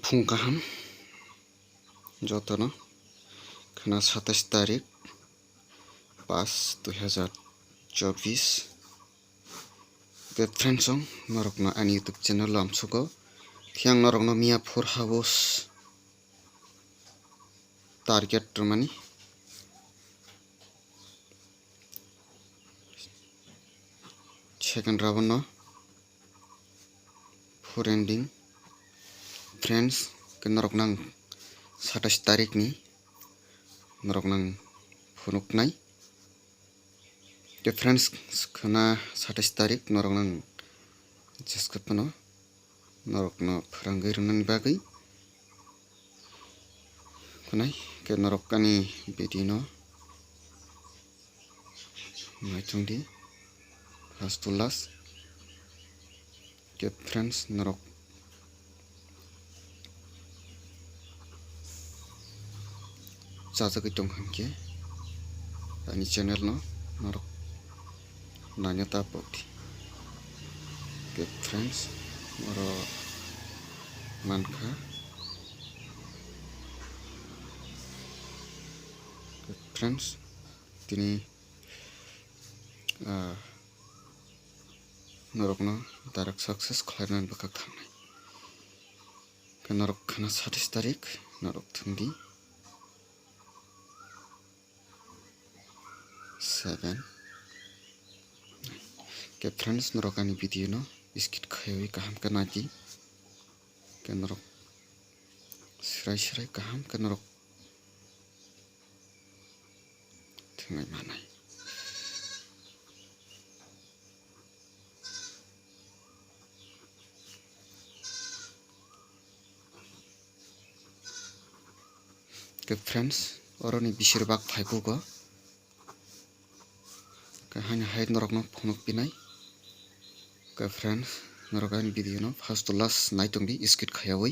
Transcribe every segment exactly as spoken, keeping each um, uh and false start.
Phung kaham jotono, khwna satais tarik pas dui hazar chobis. Ke friends, song norokno ani YouTube channel o amsugo. Phiang norokno miya four house target rwmani. Second round no four ending. Friends, ke norok nang satais tarik ni norok nang phunuknai. Ke friends, khwna satais tarik norok nang jeske phano norokno phwrangwi rwnani bagwi khwnai. Ke norok ani video no naichongdi first to last. Ke friends, norok chajagwi tong kha khe ani channel no norok naina ta pokdi. Ke friends, oro mankha. Ke friends, tini, ah, norokno direct success khlainani bwkhak thangnai. Ke norok khwna satais tarik norok thwngdi. Seven. Ke friends, norok ani video no skip khaiwi kaham khe naidi. Ke norok srai srai kaham khe norok thwngnai manai. Ke friends, oroni bisir bak phai kugo. Ke haino hai norokno phunuk pinai. Ke friends, norok ani video no first to last naitongdi skip khaiyawi.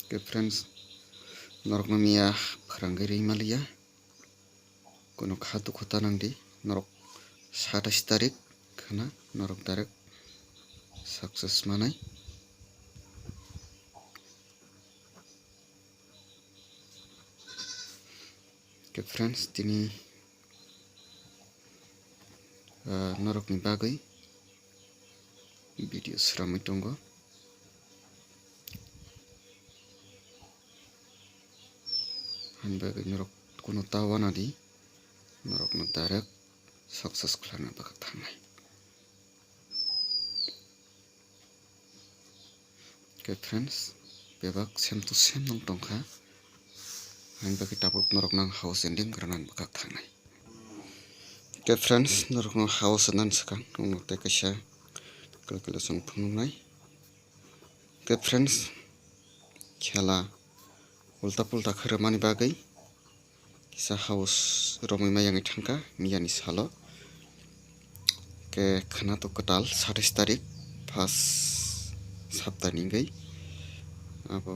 Ke friends, norokno miya phwrangwi rwi maliya. Kuno kha dukhu ta nangdi, norok satais tarik khwna norok direct success manai. Ke friends, tini, ah, norokni bagwi video sramwi tongo. Ani bagwi norok kuno ta wanadi, norokno direct success khlaina bagwi thangnai. Ke friends, bebak same to same nung tongkha. Ani bagwi tabuk norok nang house ending rwnani bwkhak thangnai. Ke friends, norok no house nan swkang nung tei kaisa calculation phunuknai. Ke friends, khela ulta pulta khe rwmani bagwi kisa house romwi ma yangwi thangkha miyani salo. Ke khwna to kwtal satais tarik, first saptani wngwi abo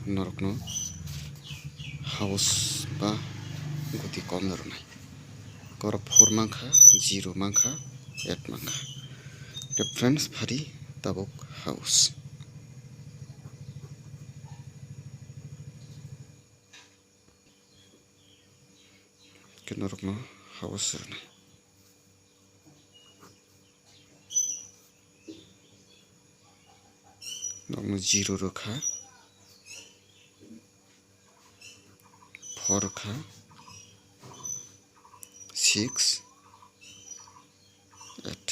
norokno house ba guti kom rwnai. Korok four mankha, zero mankha, eight mankha. Ke friends, phari tabuk house. Ke norokno house rwnai. Norokno zero rwkha. Four kha, six, eight.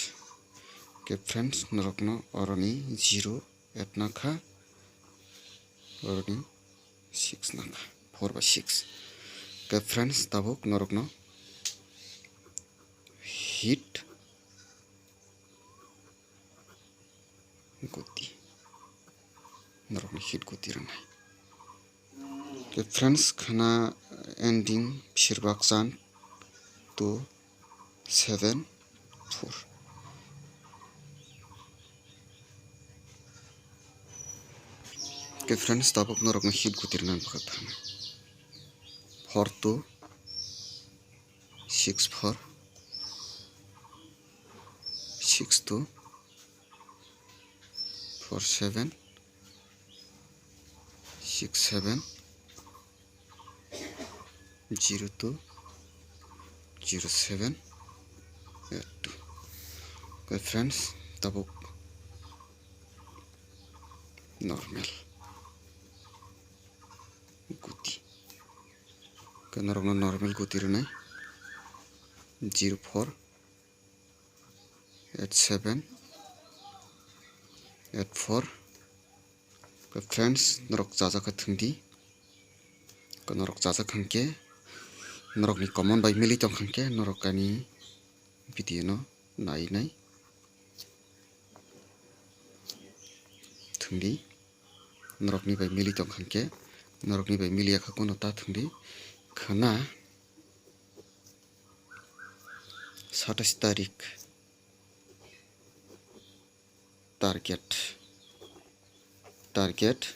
Ke friends, norokno oroni zero eight nakha, oroni six nakha, four ba six. Ke friends, tabuk norokno hit guti. Norokni hit guti rwnai. Ke friends, khwna ending bisirbak chan two seven four. Okay friends, tabuk norokno hit guti rwna bwkha thang. Four two, six four, six two, four seven, six seven, zero two, zero seven, eight two. Okay friends, tabuk normal guti. Khe norokno normal guti rwnai, zero four, eight seven, eight four. Khe friends, norok chajak khe thwng di. Khe norok chajak hwnkhe norokni comment bai mili tong hwnkhe norok ani video no nai nai thwng di. Norokni bai mili tong hwnkhe, norokni bai mili ya kha kuno ta thwng di. Khwna satais tarik target, target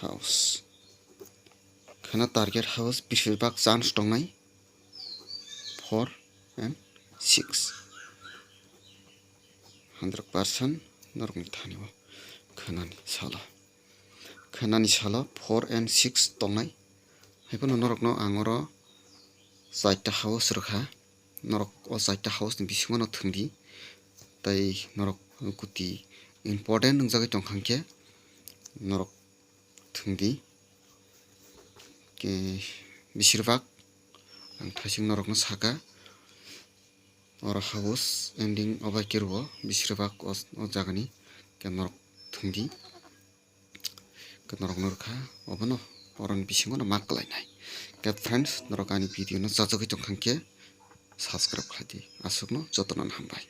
house. Khwna target house bisibak chance tongnai four and six. Hundred percent norokni thani o khwnani salo. Khwnani salo four and six tongnai. Haiphano norokno ang oro chaita house rwkha. Norok o chaita house ni bisingo no thwng di. Tai norok kuti important wngjagwi tong kha hwnkhe norok thwng di. Ke bisibak ang thaising norokno saka. Oro house ending obai khe rwo bisibak o, o jagani ke norok thwng di. Ke norok no rwkha obono oroni bisingo no ma kwlainai. Ke friends, norok ani video no chajagwi tong kha hwnkhe subscribe khlai di. Aswkno jotono hambai.